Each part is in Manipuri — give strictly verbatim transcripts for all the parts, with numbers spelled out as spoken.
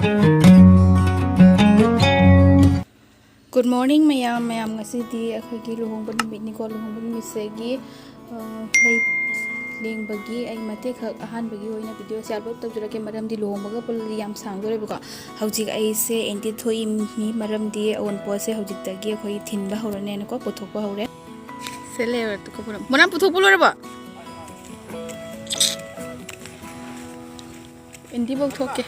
Good morning ꯃꯌꯥꯝ꯫ ꯃꯌꯥꯝ, ꯉꯁꯤꯗꯤ ꯑꯩꯈꯣꯏꯒꯤ ꯂꯨꯍꯣꯡꯕ ꯅꯨꯃꯤꯠꯅꯤꯀꯣ꯫ ꯂꯨꯍꯣꯡꯕ ꯅꯨꯃꯤꯠꯁꯤꯒꯤ, ꯑ, ꯂꯩ ꯂꯦꯡꯕꯒꯤ ꯑꯩ ꯃꯇꯦꯛ ꯈꯛ ꯑꯍꯥꯟꯕꯒꯤ ꯑꯣꯏꯅ ꯚꯤꯗꯤꯑꯣꯁꯦ ꯑꯞꯂꯣꯗ ꯇꯧꯖꯔꯛꯀꯦ, ꯃꯔꯝꯗꯤ ꯂꯨꯍꯣꯡꯕꯒ ꯄꯨꯜꯂꯗꯤ ꯌꯥꯝ ꯁꯥꯡꯗꯣꯔꯦꯕꯀꯣ꯫ ꯍꯧꯖꯤꯛ ꯑꯩꯁꯦ ꯑꯦꯟꯇꯤ ꯊꯣꯛꯏ, ꯃꯔꯝꯗꯤ ꯑꯑꯣꯟꯄꯣꯠꯁꯦ ꯍꯧꯖꯤꯛꯇꯒꯤ ꯑꯩꯈꯣꯏ ꯊꯤꯟꯕ ꯍꯧꯔꯅꯦꯅꯀꯣ, ꯄꯨꯊꯣꯛꯄ ꯍꯧꯔꯦ꯫ ꯁꯦ ꯂꯩꯔꯦ, ꯃꯣꯅꯥ ꯄꯨꯊꯣꯛꯄ ꯂꯣꯏꯔꯕꯣ? ꯑꯦꯟꯗꯤꯐꯧ ꯊꯣꯛꯀꯦ꯫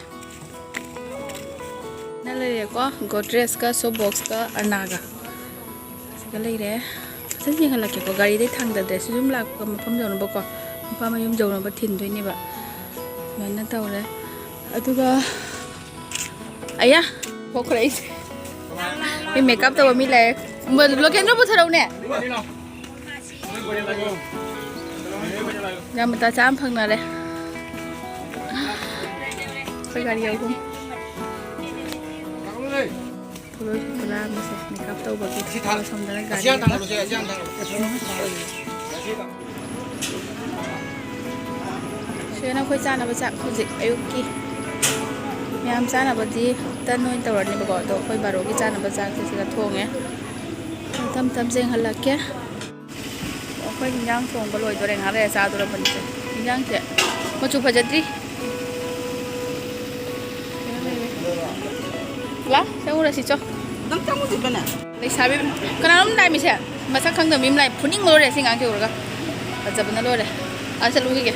ꯅ ꯂꯩꯔꯦꯀꯣ, ꯒꯣꯗ꯭ꯔꯦꯖꯀ, ꯁꯣꯞ ꯕꯣꯛꯁꯀ, ꯑꯔꯅꯥꯒ꯫ ꯁꯤꯒ ꯂꯩꯔꯦ꯫ ꯐꯖꯅ ꯌꯦꯡꯍꯜꯂꯛꯀꯦꯀꯣ, ꯒꯥꯔꯤꯗꯩ ꯊꯥꯡꯗꯗ꯭ꯔꯦ꯫ ꯁꯤ ꯌꯨꯝ ꯂꯥꯛꯄ ꯃꯐꯝ ꯌꯧꯅꯕꯀꯣ, ꯅꯨꯄꯥ ꯃꯌꯨꯝ ꯌꯧꯅꯕ ꯊꯤꯟꯗꯣꯏꯅꯦꯕ꯫ ꯁꯨꯃꯥꯏꯅ ꯇꯧꯔꯦ꯫ ꯑꯗꯨꯒ, ꯑꯌꯥ, ꯊꯣꯛꯈ꯭ꯔꯦ ꯑꯩꯁꯦ꯫ ꯃꯤ ꯃꯦꯀꯞ ꯇꯧꯕ ꯃꯤ ꯂꯥꯛꯑꯦ꯫ ꯂꯣꯀꯦꯟꯗ꯭ꯔ ꯄꯨꯊꯔꯛꯎꯅꯦ꯫ ꯌꯥꯝ ꯃꯇꯥ ꯆꯥ ꯑꯃ ꯐꯪꯅꯔꯦ꯫ ꯑꯩꯈꯣꯏ ꯒꯥꯔꯤ ꯑꯍꯨꯝ꯫ ꯄꯣꯠꯂꯣꯏ ꯈꯨꯂꯥ ꯑꯃꯁꯦ ꯃꯦꯀꯞ ꯇꯧꯕꯒꯤ꯫ ꯑꯁꯣꯝꯗꯅ ꯒꯥꯔꯤ ꯑꯃ꯫ ꯁꯤꯗꯅ ꯑꯩꯈꯣꯏ ꯆꯥꯅꯕ ꯆꯥꯛ ꯍꯧꯖꯤꯛ ꯑꯌꯨꯛꯀꯤ꯫ ꯃꯌꯥꯝ ꯆꯥꯅꯕꯗꯤ ꯇꯟ ꯑꯣꯏꯅ ꯇꯧꯔꯅꯦꯕꯀꯣ, ꯑꯗꯣ ꯑꯩꯈꯣꯏ ꯕꯥꯔꯣꯒꯤ ꯆꯥꯅꯕ ꯆꯥꯛꯁꯦ ꯁꯤꯗ ꯊꯣꯡꯉꯦ꯫ ꯇꯞ ꯇꯞ ꯌꯦꯡꯍꯜꯂꯛꯀꯦ꯫ ꯑꯩꯈꯣꯏ ꯍꯤꯟꯖꯥꯡ ꯊꯣꯡꯕ ꯂꯣꯏꯗꯣꯔꯦ, ꯉꯥꯏꯍꯥꯛ ꯂꯩꯔ ꯆꯥꯗꯣꯔꯕꯅꯤꯁꯦ꯫ ꯍꯤꯟꯖꯥꯡꯁꯦ ꯃꯆꯨ ꯐꯖꯗ꯭ꯔꯤ꯫ ꯂꯥ, ꯆꯪꯉꯨꯔꯁꯤ ꯆꯣ꯫ ꯅꯪ ꯆꯪꯉꯨꯁꯤꯕꯅꯦ꯫ ꯂꯩꯁꯥꯕꯤ ꯀꯅꯥꯅꯣꯝ ꯂꯥꯛꯃꯤꯁꯦ? ꯃꯁꯛ ꯈꯪꯗꯕ ꯃꯤ ꯑꯃ ꯂꯥꯛꯑꯦ꯫ ꯐꯨꯅꯤꯡꯕ ꯂꯣꯏꯔꯦ ꯁꯤ ꯑꯉꯥꯡꯁꯦ ꯎꯔꯒ꯫ ꯐꯖꯕꯅ ꯂꯣꯏꯔꯦ꯫ ꯑꯥ, ꯆꯠꯂꯨꯈꯤꯒꯦ꯫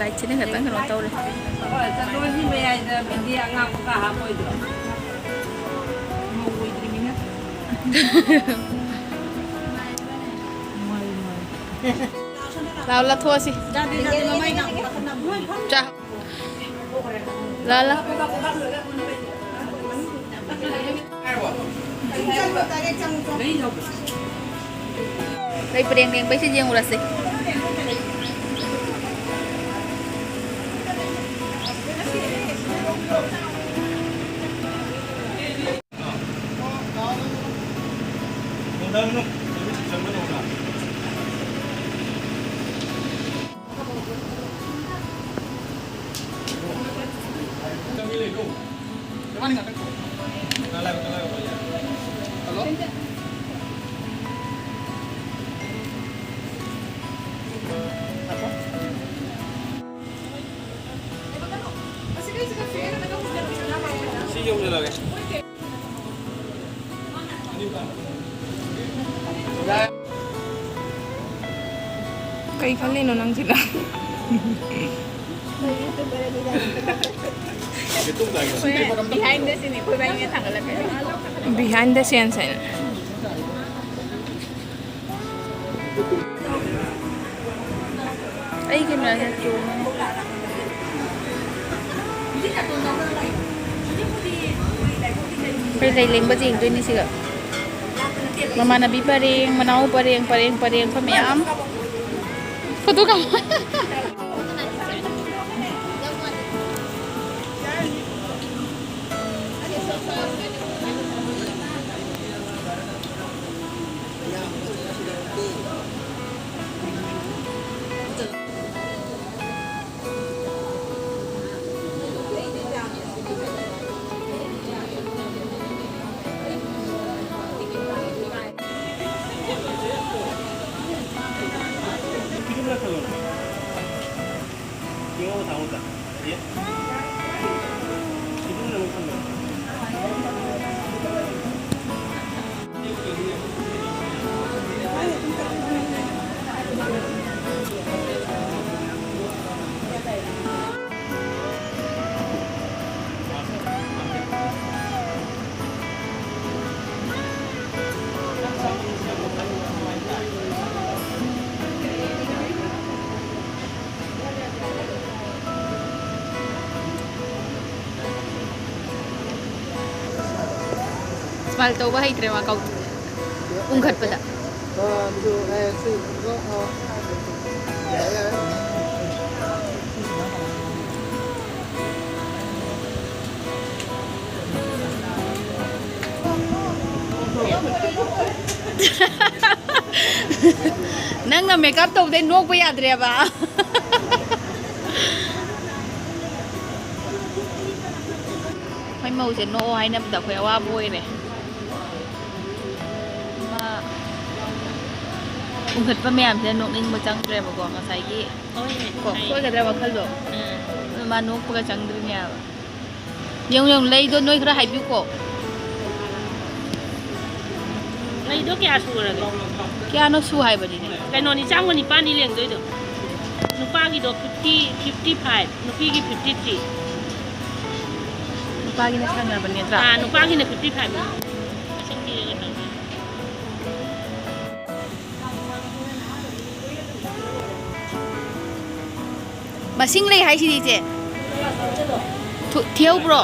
ꯂꯥꯏꯠꯁꯤꯅ ꯈꯤꯇꯪ ꯀꯩꯅꯣ ꯇꯧꯔꯦ꯫ ꯍꯣꯏ, ꯆꯠꯂꯣ, ꯁꯤ ꯃꯌꯥꯏꯗ ꯃꯤꯗꯤ ꯑꯉꯥꯡꯕ ꯀꯥ ꯍꯥꯞꯄꯣꯏꯗ꯭ꯔꯣ? ꯃꯧ ꯑꯣꯏꯗ꯭ꯔꯤꯃꯤꯅ꯫ ꯂꯥꯎ, ꯂꯥꯊꯣꯛꯑꯁꯤ꯫ ꯆꯥ꯫ ꯂꯥ ꯂꯥ꯫ ꯂꯩ ꯄꯔꯦꯡ ꯂꯦꯡꯕꯩꯁꯤ ꯌꯦꯡꯉꯨꯔꯁꯦ꯫ ꯍꯜꯂꯣ꯫ ꯁꯤ ꯌꯧꯁꯤꯜꯂꯒꯦ꯫ ꯀꯩ ꯈꯜꯂꯤꯅꯣ ꯅꯪꯁꯤꯅ? Behind the scene ꯍꯥꯏꯅ꯫ Behind the scenes ꯍꯥꯏꯅ꯫ ꯑꯩꯒꯤ ꯃꯅꯥꯛꯇ ꯆꯣꯡꯉꯣ꯫ ꯑꯩꯈꯣꯏ ꯂꯩ ꯂꯦꯡꯕ ꯌꯦꯡꯗꯣꯏꯅꯤ ꯁꯤꯒ꯫ ꯃꯃꯥꯟꯅꯕꯤ ꯄꯔꯦꯡ, ꯃꯅꯥꯎ ꯄꯔꯦꯡ, ꯄꯔꯦꯡ, ꯄꯔꯦꯡ, ꯑꯩꯈꯣꯏ ꯃꯌꯥꯝ꯫ Photo ꯀꯥꯞꯄ꯫ Smile ꯇꯧꯕ ꯍꯩꯇ꯭ꯔꯦ ꯃꯥ ꯀꯧ-, ꯎꯪꯈꯠꯄꯗ꯫ ꯅꯪꯅ makeup ꯇꯧꯕꯗꯩ ꯅꯣꯛꯄ ꯌꯥꯗ꯭ꯔꯦꯕ꯫ ꯃꯧꯁꯦ ꯅꯣꯛꯑꯣ ꯍꯥꯏꯅꯕꯗ ꯑꯩꯈꯣꯏ ꯑꯋꯥꯕ ꯑꯣꯏꯔꯦ꯫ ꯃꯥ ꯎꯡꯈꯠꯄ ꯃꯌꯥꯝꯁꯤꯅ ꯅꯣꯛꯅꯤꯡꯕ ꯆꯪꯗ꯭ꯔꯦꯕꯀꯣ꯫ ꯉꯁꯥꯏꯒꯤ ꯍꯣꯏꯅꯦ, ꯀꯣ, ꯍꯥꯏ꯫ ꯁꯣꯏꯒꯗ꯭ꯔꯥ ꯋꯥꯈꯜꯗꯣ꯫ ꯎꯝ꯫ ꯑꯗꯨ ꯃꯥ ꯅꯣꯛꯄꯒ ꯆꯪꯗ꯭ꯔꯤꯅꯦꯕ꯫ ꯌꯦꯡꯉꯨ, ꯌꯦꯡꯉꯨ, ꯂꯩꯗꯣ ꯅꯣꯏ ꯈꯔ ꯍꯥꯏꯕꯤꯌꯨꯀꯣ꯫ ꯂꯩꯗꯣ ꯀꯌꯥ ꯁꯨꯔꯒꯦ? ꯀꯌꯥꯅꯣ ꯁꯨ ꯍꯥꯏꯕꯅꯤꯅꯦ꯫ ꯀꯩꯅꯣꯅꯤ, ꯆꯥꯝꯃꯒ ꯅꯤꯄꯥꯟꯅꯤ ꯂꯦꯡꯗꯣꯏꯗꯣ꯫ ꯅꯨꯄꯥꯒꯤꯗꯣ fifty, fifty five, ꯅꯨꯄꯤꯒꯤ fifty three꯫ ꯅꯨꯄꯥꯒꯤꯅ ꯁꯥꯟꯅꯕꯅꯦ ꯅꯠꯇ꯭ꯔꯥ? ꯑꯥ, ꯅꯨꯄꯥꯒꯤꯅ fifty five꯫ ꯃꯁꯤꯡ ꯊꯤꯔꯒ ꯇꯧꯗꯣꯏꯅꯦ꯫ ꯃꯁꯤꯡ ꯂꯩ ꯍꯥꯏꯁꯤꯗꯤ ꯏꯆꯦ꯫ ꯊꯨ-, ꯊꯤꯍꯧꯕ꯭ꯔꯣ?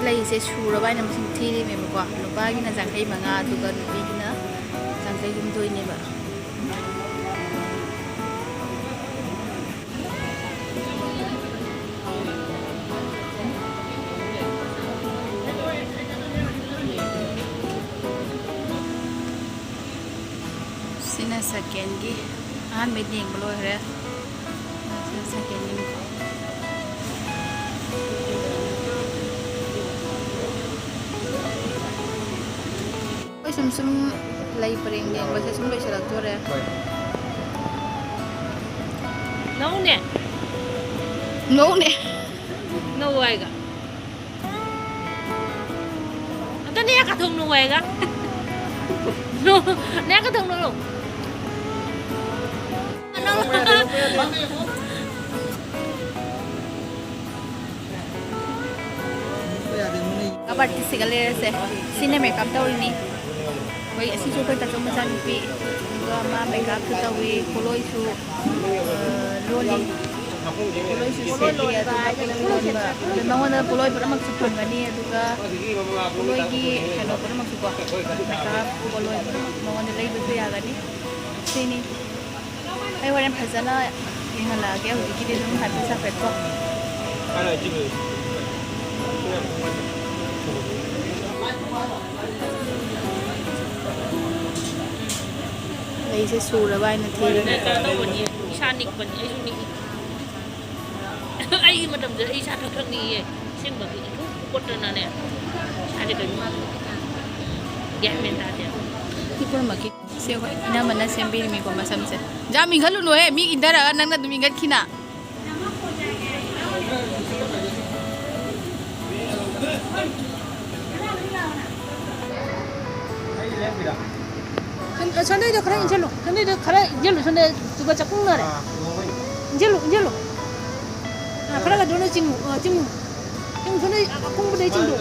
ꯂꯩꯁꯦ ꯁꯨꯔꯕ ꯍꯥꯏꯅ ꯃꯁꯤꯡ ꯊꯤꯔꯤꯃꯦꯕꯀꯣ꯫ ꯅꯨꯄꯥꯒꯤꯅ ꯌꯥꯡꯈꯩ ꯃꯉꯥ, ꯑꯗꯨꯒ ꯅꯨꯄꯤꯒꯤꯅ ꯌꯥꯡꯈꯩ ꯍꯨꯝꯗꯣꯏꯅꯦꯕ꯫ ꯁꯤꯅ ꯁꯦꯀꯦꯟꯒꯤ꯫ ꯑꯍꯥꯟꯕꯩ ꯌꯦꯡꯕ ꯂꯣꯏꯈ꯭ꯔꯦ꯫ ꯁꯤꯅ ꯁꯦꯀꯦꯟꯒꯤꯅꯤꯀꯣ꯫ ꯑꯩꯈꯣꯏ ꯁꯨꯝ ꯁꯨꯝ ꯂꯩ ꯄꯔꯦꯡ ꯌꯦꯡꯕꯁꯦ ꯁꯨꯝ ꯂꯣꯏꯁꯤꯜꯂꯛꯇꯣꯔꯦ꯫ ꯅꯧꯅꯦ꯫ ꯅꯧꯅꯦ꯫ ꯅꯧ ꯍꯥꯏꯒ꯫ ꯑꯝꯇ ꯅꯦ ꯀꯥꯊꯣꯛꯅꯧ ꯍꯥꯏꯒ꯫ ꯅꯦ ꯀꯥꯊꯣꯛꯅꯧ꯫ ꯃꯦꯀꯞ ꯑꯥꯔꯇꯤꯁꯁꯤꯒ ꯂꯩꯔꯁꯦ꯫ ꯁꯤꯅ ꯃꯦꯀꯞ ꯇꯧꯔꯤꯅꯤ꯫ ꯑꯩꯈꯣꯏ ꯑꯁꯤꯁꯨ ꯑꯩꯈꯣꯏ ꯇꯥꯆꯧ ꯃꯆꯥꯅꯨꯄꯤ꯫ ꯑꯗꯨꯒ ꯃꯥ ꯃꯦꯀꯞꯁꯨ ꯇꯧꯏ, ꯄꯣꯠꯂꯣꯏꯁꯨ, ꯑ, ꯂꯣꯜꯂꯤ꯫ ꯄꯣꯠꯂꯣꯏꯁꯨ ꯁꯦꯠꯂꯤ, ꯑꯗꯨꯒ ꯄꯣꯠꯂꯣꯏ ꯂꯣꯟꯕ꯫ ꯑꯗꯨ ꯃꯉꯣꯟꯗ ꯄꯣꯠꯂꯣꯏ ꯄꯨꯝꯅꯃꯛꯁꯨ ꯐꯪꯒꯅꯤ, ꯑꯗꯨꯒ ꯄꯣꯠꯂꯣꯏꯒꯤ ꯀꯩꯅꯣ ꯄꯨꯝꯅꯃꯛꯁꯨꯀꯣ, ꯃꯦꯀꯞ, ꯄꯣꯠꯂꯣꯏ ꯄꯨꯝꯅꯃꯛ ꯃꯉꯣꯟꯗ ꯂꯩꯕꯁꯨ ꯌꯥꯒꯅꯤ꯫ ꯁꯤꯅꯤ꯫ ꯑꯩ ꯍꯣꯔꯦꯟ ꯐꯖꯅ ꯌꯦꯡꯍꯜꯂꯛꯑꯒꯦ, ꯍꯧꯖꯤꯛꯀꯤꯗꯤ ꯑꯗꯨꯝ ꯍꯥꯏꯐꯦꯠ ꯁꯥꯐꯦꯠꯀꯣ꯫ ꯂꯩꯁꯦ ꯁꯨꯔꯕ ꯍꯥꯏꯅ ꯊꯤꯔꯤ꯫ ꯀꯩꯅꯣ ꯇꯧꯕꯅꯤ, ꯏꯁꯥ ꯅꯤꯛꯄꯅꯤ, ꯑꯩꯁꯨ ꯅꯤꯛꯏ꯫ ꯑꯩꯒꯤ ꯃꯇꯝꯗ ꯑꯩ ꯏꯁꯥ ꯈꯛ ꯈꯛ ꯅꯤꯛꯏꯌꯦ, ꯑꯁꯦꯡꯕꯒꯤ꯫ ꯈꯣꯠꯇꯅꯅꯦ꯫ ꯍꯥꯏꯗꯤ ꯀꯩꯅꯣ ꯒ꯭ꯌꯥꯟ ꯃꯦꯟ ꯇꯥꯗꯦ꯫ ꯁꯤ ꯄꯨꯝꯅꯃꯛꯀꯤ ꯁꯤ ꯑꯩꯈꯣꯏ ꯏꯅꯝꯃꯅ ꯁꯦꯝꯕꯤꯔꯤꯃꯤꯀꯣ ꯃꯁꯝꯁꯦ꯫ ꯖꯥꯝ ꯏꯟꯈꯠꯂꯨꯅꯨꯍꯦ, ꯃꯤ ꯏꯟꯊꯔꯒ ꯅꯪꯅ ꯑꯗꯨꯝ ꯏꯟꯈꯠꯈꯤꯅ꯫ ꯁꯟ-, ꯁꯟꯗꯩꯗꯣ ꯈꯔ ꯏꯟꯁꯤꯜꯂꯨ꯫ ꯁꯟꯗꯩꯗꯣ ꯈꯔ ꯏꯟꯁꯤꯜꯂꯨ꯫ ꯁꯟꯗꯩꯗꯨꯒ ꯆꯥꯛꯀꯨꯡꯅꯔꯦ꯫ ꯏꯟꯁꯤꯜꯂꯨ, ꯏꯟꯁꯤꯜꯂꯨ꯫ ꯑꯥ, ꯈꯔꯒ ꯑꯗꯨꯅ ꯆꯤꯡꯉꯨ꯫ ꯑꯥ, ꯆꯤꯡꯉꯨ꯫ ꯆꯤꯡꯉꯨ, ꯁꯟꯗꯩ ꯑꯀꯨꯡꯕꯗꯩ ꯆꯤꯡꯗꯣꯛ꯫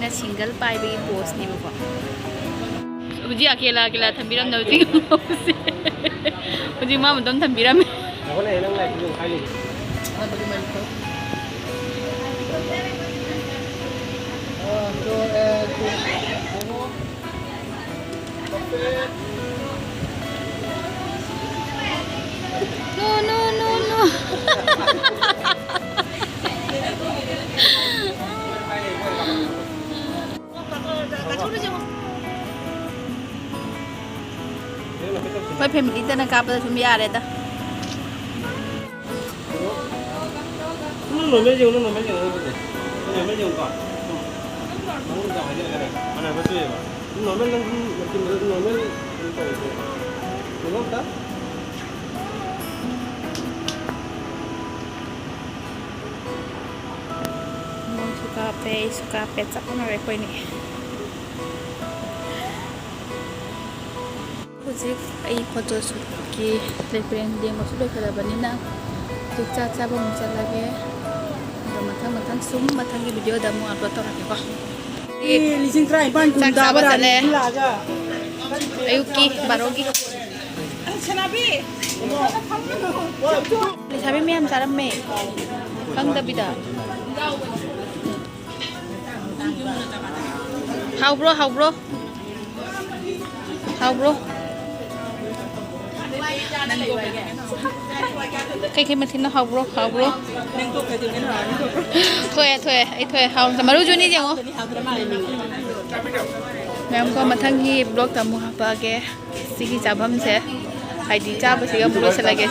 ꯅ ꯁꯤꯡꯒꯜ ꯄꯥꯏꯕꯒꯤ ꯄꯣꯁꯅꯦꯕꯀꯣ꯫ ꯍꯧꯖꯤꯛ ꯑꯀꯦꯂꯥ ꯑꯀꯦꯂꯥ ꯊꯝꯕꯤꯔꯝꯗꯕꯁꯤꯡ꯫ ꯍꯧꯖꯤꯛ ꯃꯥ ꯃꯇꯣꯝ ꯊꯝꯕꯤꯔꯝꯃꯦ꯫ No, no, no, no. ꯑꯩꯈꯣꯏ ꯐꯦꯃꯤꯂꯤꯗꯅ ꯀꯥꯞꯄꯗ ꯁꯨꯝ ꯌꯥꯔꯦꯗ꯫ ꯅꯪ ꯅꯣꯔꯃꯦꯜ ꯌꯦꯡꯉꯨ, ꯅꯪ ꯅꯣꯔꯃꯦꯜ ꯌꯦꯡꯉꯨ, ꯅꯪ ꯅꯣꯔꯃꯦꯜ ꯌꯦꯡꯉꯨꯀꯣ꯫ ꯎꯝ꯫ ꯃꯉꯣꯟꯗ ꯍꯥꯏꯖꯔꯒꯅꯦ, ꯃꯥꯟꯅꯕ ꯊꯣꯛꯑꯦꯕ꯫ ꯅꯣꯔꯃꯦꯜ ꯅꯪ ꯁꯨꯝ ꯅꯣꯔꯃꯦꯜ ꯀꯩꯅꯣ ꯇꯧꯔꯤꯁꯦ꯫ ꯌꯦꯡꯉꯣ ꯑꯝꯇ꯫ ꯃꯣꯏꯁꯨ ꯀꯥꯞꯄꯦ, ꯑꯩꯁꯨ ꯀꯥꯞꯄꯦ, ꯆꯞ ꯃꯥꯟꯅꯔꯦ ꯑꯩꯈꯣꯏꯅꯤ꯫ ꯍꯧꯖꯤꯛ ꯑꯩ ꯐꯣꯇꯣ ꯁꯨꯠꯀꯤ ꯂꯩꯄꯔꯦꯡ ꯂꯦꯡꯕꯁꯨ ꯂꯣꯏꯁꯤꯜꯂꯕꯅꯤꯅ ꯍꯧꯖꯤꯛ ꯆꯥꯛ ꯆꯥꯕ ꯑꯃꯨꯛ ꯆꯠꯂꯒꯦ꯫ ꯑꯗꯣ ꯃꯊꯪ ꯃꯊꯪ ꯁꯨꯝ ꯃꯊꯪꯒꯤ ꯚꯤꯗꯤꯑꯣꯗ ꯑꯃꯨꯛ ꯑꯞꯂꯣꯗ ꯇꯧꯔꯛꯀꯦꯀꯣ꯫ ꯑꯦ, ꯂꯤꯁꯤꯡ ꯇꯔꯥꯅꯤꯄꯥꯟ ꯀꯨꯟ ꯆꯥꯛ ꯆꯥꯕ ꯇꯥꯕ ꯆꯠꯂꯦ꯫ ꯔꯥꯅꯤ ꯂꯥꯛꯑꯒ꯫ ꯑꯌꯨꯛꯀꯤ ꯕꯥꯔꯣꯒꯤ꯫ ꯂꯩꯁꯥꯕꯤ ꯃꯌꯥꯝ ꯆꯥꯔꯝꯃꯦ꯫ ꯈꯪꯗꯕꯤꯗ꯫ ꯍꯥꯎꯕ꯭ꯔꯣ? ꯍꯥꯎꯕ꯭ꯔꯣ? ꯍꯥꯎꯕ꯭ꯔꯣ? ꯀꯩꯀꯩ ꯃꯊꯦꯜꯅꯣ? ꯍꯥꯎꯕ꯭ꯔꯣ? ꯍꯥꯎꯕ꯭ꯔꯣ? ꯊꯣꯛꯑꯦ, ꯊꯣꯛꯑꯦ, ꯑꯩ ꯊꯣꯛꯑꯦ꯫ ꯍꯥꯎ ꯃꯔꯨ ꯖꯨꯅꯤ ꯌꯦꯡꯉꯣ꯫ ꯃꯌꯥꯝ ꯀꯣ, ꯃꯊꯪꯒꯤ ꯕ꯭ꯂꯣꯛꯇ ꯑꯃꯨꯛ ꯍꯥꯄꯛꯑꯒꯦ꯫ ꯁꯤꯒꯤ ꯆꯥꯐꯝꯁꯦ, ꯍꯥꯏꯗꯤ ꯆꯥꯕꯁꯤꯒ ꯑꯃꯨꯛ ꯂꯣꯏꯁꯤꯜꯂꯒꯦ꯫